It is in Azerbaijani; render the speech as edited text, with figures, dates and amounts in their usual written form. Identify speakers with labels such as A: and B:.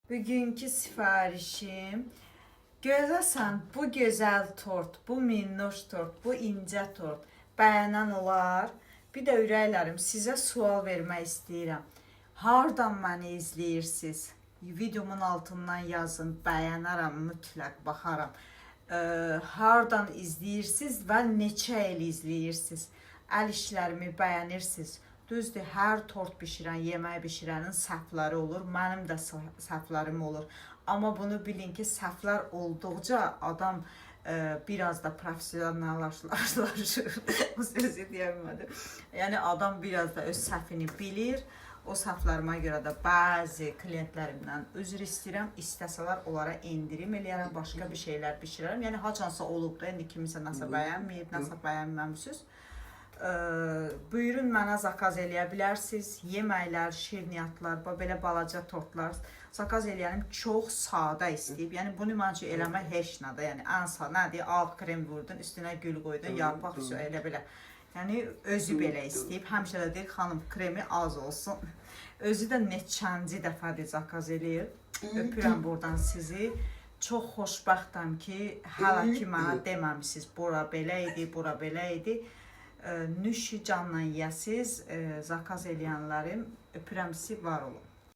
A: Bugünkü sifarişim görəsən bu gözəl tort, bu minnoş tort, bu incə tort bəyənən olar? Bir də ürəklərim sizə sual vermək istəyirəm. Hardan məni izləyirsiniz? Videomun altından yazın, bəyənərəm, mütləq baxaram. Hardan izləyirsiniz və neçə il izləyirsiniz? Əl işlərimi bəyənirsiniz? Düzdür, hər tort bişirən, yemək bişirənin səhvləri olur. Mənim də səhvlərim olur. Amma bunu bilin ki, səhvlər olduqca adam biraz da professionallaşır. Bu sözü deyə bilmədim. Yəni adam biraz da öz səhvini bilir. O səhvlərimə görə də bəzi klientlərimdən üzr istəyirəm. İstəsələr onlara endirim eləyərəm, başqa bir şeylər bişirərəm. Yəni haçansa olub da, indi kimisə nəsə bəyənməyib, nəsə bəyənməmisiniz. Buyurun mənə zakaz eləyə bilərsiniz. Yeməklər, şirniyyatlar, belə balaca tortlar zakaz eləyənim çox sadə istəyib. Yəni bunu mən üçün eləmək heç nədir. Yəni ən sadə nədir? Ağ krem vurdun, üstünə gül qoydun, yarpaq vəsə elə belə. Yəni özü belə istəyib. Həmişə də deyir, xanım kremi az olsun. Özü də neçənci dəfədir zakaz eləyir. Öpürəm buradan sizi. Çox xoşbəxtəm ki, hələ ki mənə deməmisiniz, bura belə idi, bura belə idi. Nüşi canla yeyəsiz, zakaz eləyənlərim, öpürəm sizi, var olun.